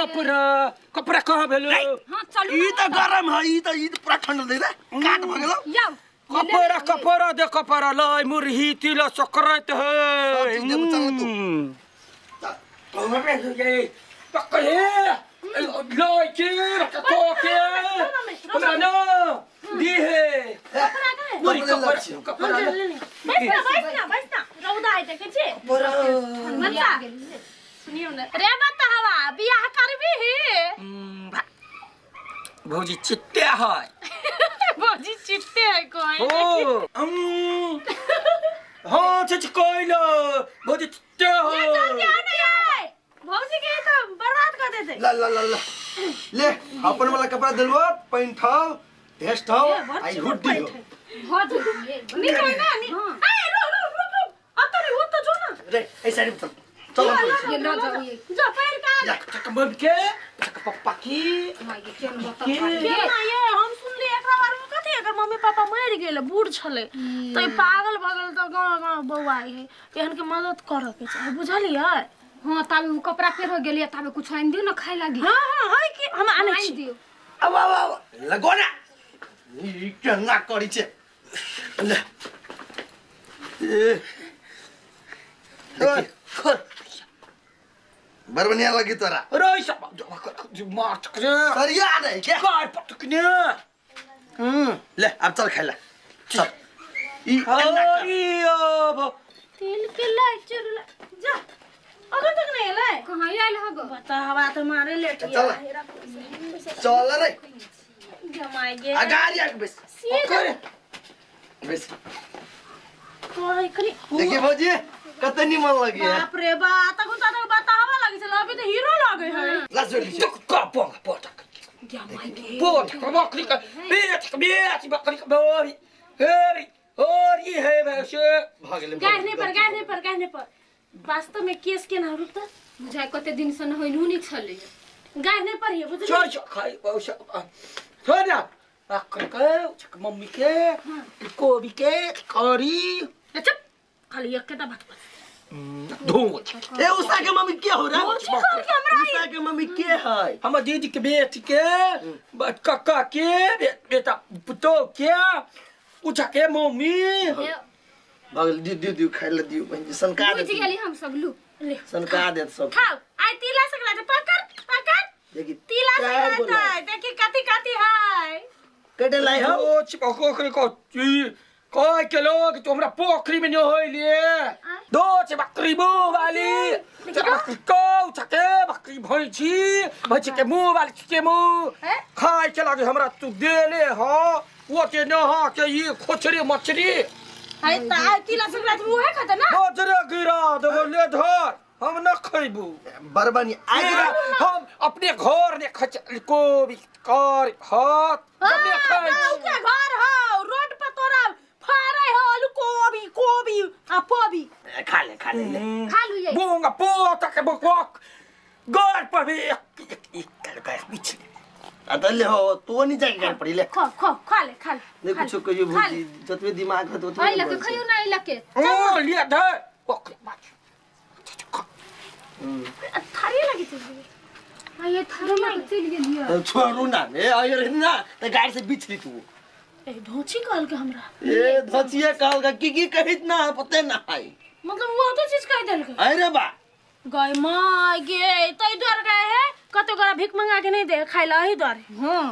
कपड़ा कपड़ा कहाँ भेलो हां चलू ई त गरम है, ई त पूरा ठंडा दे रे, काट भ गेलो। जाओ। कपड़ा कपड़ा दे कपड़ा लय मुरही तिल सकरत है। सब चीज देबो, चल तू। पकड़े लय के के हमरा न दी है मुरही कपड़ा कपड़ा बैस ना, बैस ना, बैस ना। रौदा है देखे छी। मनसा सुनियो ना रे, बतावा बियाह करबी ही? भौजी चित्ते है। भौजी चित्ते है कोई। ओ हाँ छछ कोइलो भौजी चित्ते हो। जल्दी आ ना यार, भौजी के तो बर्बाद कर देते। ला ला ला ला ले, अपन वाला कपड़ा दिलवा, पैंट हौ, भेस्ट हौ, आई हुड्डी हो। भऽ जेतै। नीक है ना? नी ए रुक रुक रुक रुक, अब तो नहीं, वो तो जो ना रे ए साइड में चल चल, हम ये ल जाऊ ये। जो पैर का जा। चक मम के चक पप्पा की माय गे, केहन बता के? के ना ये हम सुनली एकरा बारे में कथी, एकर मम्मी पापा मरि गेल, बूढ़ छलै तो ई पागल भऽ गेल, तऽ गाँव गाँव बौआइ है। एहन के मदद करऽ के चाही, बुझलियै? हां, ताबे उ कपड़ा पेर गेलियै, ताबे कुछ आनि दियौ न खाय लागी। हाँ हाँ, है कि हम आनै आनि छी। दियौ। आउ आउ आउ, लगो ना, ई केना करी छे? ले ए देखी, बड़ बढ़िया लगी तोरा। रे सब मार चक रे। सरिया नहीं क्या? काय पटकने। ले अब चल खाइला चल, ई एना कर। अरे अब तिल के लाई चुरला जा, अखन तक नहीं एलै। कहाँ आयल हगो? बता हवा तो मारे लेट। चल। चल रे। जमाई गे। आ गाड़ी आके बेस। सीधा। बेस। कोई कनी। देखिए भौजी, कते निमन लगी है। बाप रे बा, तखन तक बता हवा लगे छल, अभी तो हीरो लगे है। ला जोड़ी चक का पोंगा पोटक जमाई गे। पोटक बकरी का बेच बेच बकरी का बोरी हेरी और ये है वैसे भ गेलै। गाहने पर, गाहने पर, गाहने पर वास्तव में केस के ना रुकता। बुझाइ कते दिन से नहैलू नहि छलै। गाहने पर ही बुझली। चल चल खाई छोड़ ना बकरी के चक मम्मी के कोबी के करी। चुप, खाली एक बात बस। धो। ए उषा के मम्मी के हो रे? भौजी कहल के हमरा। उषा के मम्मी के है? हमर दीदी के बेटी के कक्का के बेटा पुतोह के उठा के मम्मी। भ गेल, दिउ दिउ दिउ, खाइ ले दिउ बहिन जी, सनका बुझि दे। गेली हम सब, लू। ले। सनका देत सब। खाओ, आई तिला सकरा पकड़ पकड़। देखी। तिला चार गो सकरा लाई। है, देखी कथी कथी है। कटे लाई हो। ओ चिपको को कह के लोग तो हमरा पोखरी में नहीं होइले दो छे बकरी मुंह वाली बकरी को छके बकरी भैंसी भैंसी के मुंह वाली के मुंह हैं? खाए के लागे हमरा तू देले हो वो के न हो के ये खोचरी मछली है त आई तिला सकरा मुहे खत ना। मजरे गिरा देबो, ले धर, हम न खैबू। बड़ बढ़िया आज। हम अपने घर ने खच कोबी कर हाथ हम ने खाइ गाँव छी। के घर हो, रोड पर तोरा फारे हो आलू कोबी कोबी आ पोबी। खा ले, खा ले, ले। खा लू ये। बोंगा पोता के बकवाक घर पर भी एक एक एक कर कर पिछले। आ त ले हो, तो नहीं जाके घर पड़ी ले। खो खो, खा ले, खा ले। नहीं खा कुछ ले, कहियो। खा ले। भौजी जतबे दिमाग है ओतबे। एहि लके खइयो ना, एहि लके। ओ लिया धर ओकरे बात। थारी लगी छै। आ ये थारी लके चलि गेलियै। छोड़ू ना ए अयर ना त गाड़ी से बिछली तू। ए ढोची कहल के हमरा। ए धचिए कहल का की की कहित ना पते ना है। मतलब वो तो चीज कह देलकै। अरे बा। गय माय गे, तै दुआरे गए है, कते गोरा भीख मंगा के नहीं दे खाइ ला एही दुआरे। हां।